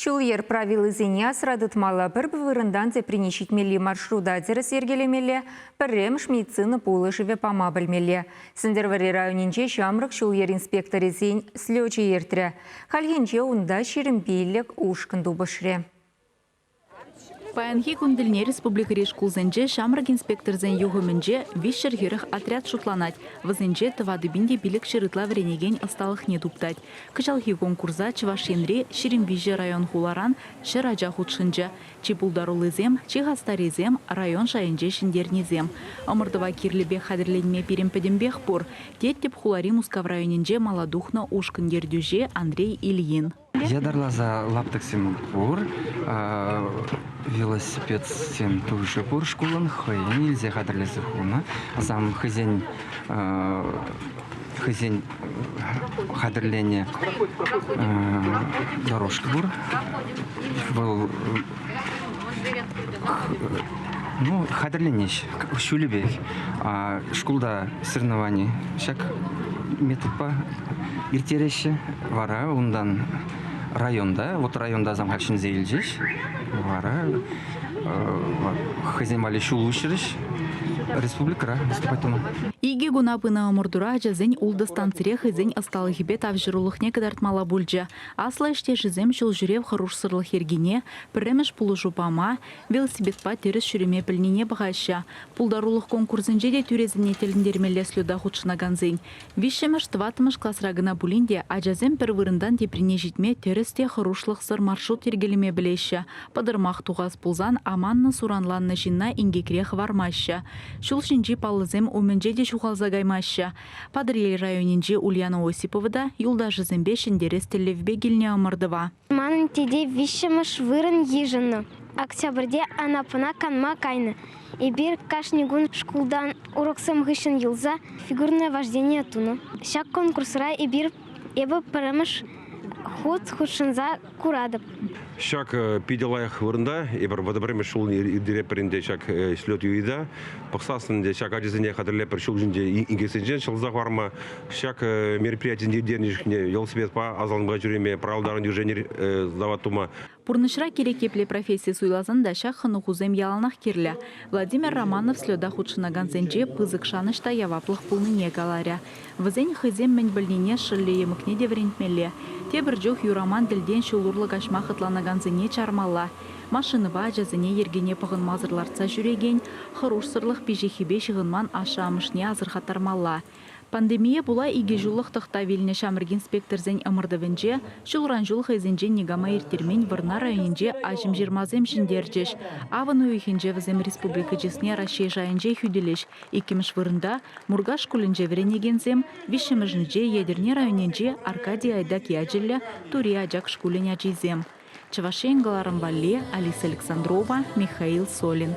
Ҫул-йӗр правилисене асра тытмалла, пӗр вырӑнтан теприне ҫитмелли маршрута тӗрӗс йӗркелемелле, пӗрремӗш медицина пулӑшӑвӗ пама пӗлмелле. Сӗнтӗрвӑрри районӗнче ҫамрӑк ҫул-йӗр инспекторӗсен слечӗ иртрӗ. Хальхинче унта 25 ушкӑн тупӑшрӗ. Паянхи кун тӗлне республикӑри шкулсенче ҫамрӑк инспекторсен юхӑмӗнче 340 отряд шутланать. Вӗсенче 4500 ытла вӗренекен ӑсталӑхне туптать. Кӑҫалхи конкурса Чӑваш Енри 23 район-хуларан ҫӗр ача хутшӑнчӗ. Чи пултаруллисем, чи хастаррисем, район шайӗнче ҫӗнтернисем. Ӑмӑртӑва кирлӗ пек хатӗрленме пирӗн пӗтӗмпех пур, тет тӗп хулари Мускав районӗнче мала тухнӑ ушкӑн ертӳҫи Андрей Ильин. Ятарласа лаптӑксем пур, велосипедсем тоже пур шкулӑн, хӑйӗн илсе хатӗрлесе хунӑ. Сам хӑйсен хӑйсен хатӗрленӗ дорожка пур. Вӑл ну, хатӗрленеҫ ҫулӗпех. Шкулта соревновани ҫак методпа ирттереҫҫӗ. Вара унтан районта, вот районта сам халь ҫӗнсе илчӗҫ. Вара хӑйсем валли ҫул уҫрӗҫ республикӑра выступать тума. Икӗ куна пынӑ ӑмӑртура ачасен ултӑ станцире хӑйсен ӑсталӑхӗпе тавҫӑрулӑхне кӑтартмалла пулчӗ. Аслӑ ӗҫтешӗсем ҫул ҫӳрев хӑрушсӑрлӑх йӗркине, пӗрремӗш пулӑшу пама, велосипедпа тӗрӗс ҫӳреме пӗлнине пӑхаҫҫӗ. Пултарулӑх конкурсӗнче те тӳресене тӗлӗнтермелле слета хутшӑнакансен виҫҫӗмӗш, тӑваттӑмӗш класра кӑна пулин те ачасем пӗр вырӑнтан теприне ҫитме тӗрӗс те хӑрушлӑхсӑр маршрут йӗркелеме пӗлеҫҫӗ. Пӑтӑрмах тухас пулсан аманнӑ-суранланнӑ ҫынна инкекре хӑвармаҫҫӗ. Ҫул ҫинчи паллӑсем умӗнче те ҫухалса каймаҫҫӗ. Патӑрьел районӗнчи Ульяна Осипова та юлташӗсемпе ҫӗнтерес тӗллевпе килнӗ ӑмӑртӑва. Манӑн тете виҫҫӗмӗш вырӑн йышӑннӑ. Октябрьте Анапӑна канма кайнӑ. Эпир кашни кун шкултан уроксем хыҫҫӑн юлса фигурное вождение тунӑ. Ҫак конкурсра эпир эпӗ пӗрремӗш хут хутшӑнса куратӑп. Ҫак питӗ лайӑх вырӑнта эпир вӑтӑрпӗрмӗш ҫул ирттеретпӗр ӗнтӗ ҫак слет юита. Пӑхсассӑн ӗнтӗ ҫак ачасене хатӗрлетпӗр ҫул ҫинче инкексенчен ҫӑлса хӑварма. Ҫак мероприятисенче ирттернӗ чухне велосипедпа асӑланма ҫӳреме, правилӑран движени сдавать тума. Пурнӑҫра кирек епле професси суйласан та ҫак хӑнӑхусем яланах кирлӗ. Владимир Романов слета хутшӑнакансенче пысӑк шанӑҫ та яваплӑх пулнине каларӗ. Вӗсен хӑйсем мӗн пӗлнине шӑллӗ-йӑмӑкне те вӗрентмелле. Тепӗр чух юраман тӗлтен ҫул урлӑ каҫма хӑтланакансене чармалла. Машинӑпа ачасене йӗркене пӑхӑнмасӑр лартса ҫӳрекен, хӑрушсӑрлӑх пиҫиххипе ҫыхӑнман ашшӗ-амӑшне асӑрхаттармалла. Пандемие пула икӗ ҫуллӑх тӑхтав илнӗ ҫамрӑк инспекторсен ӑмӑртӑвӗнче ҫулран-ҫул хӑйсенчен никама ирттермен Вӑрнар районӗнче аҫӑмҫырмасем ҫӗнтерчӗҫ. Авӑн уйӑхӗнче вӗсем республика чысне Раҫҫей шайӗнче хӳтӗлӗҫ. Иккӗмӗш вырӑнта Муркаш шкулӗнче вӗренекенсем, виҫҫӗмӗшӗнче Етӗрне районӗнчи Аркадий Айдак ячӗллӗ Тури Ачак шкулӗн ачисем. Чӑваш Ен кӑларӑм валли Алиса Александрова, Михаил Солин.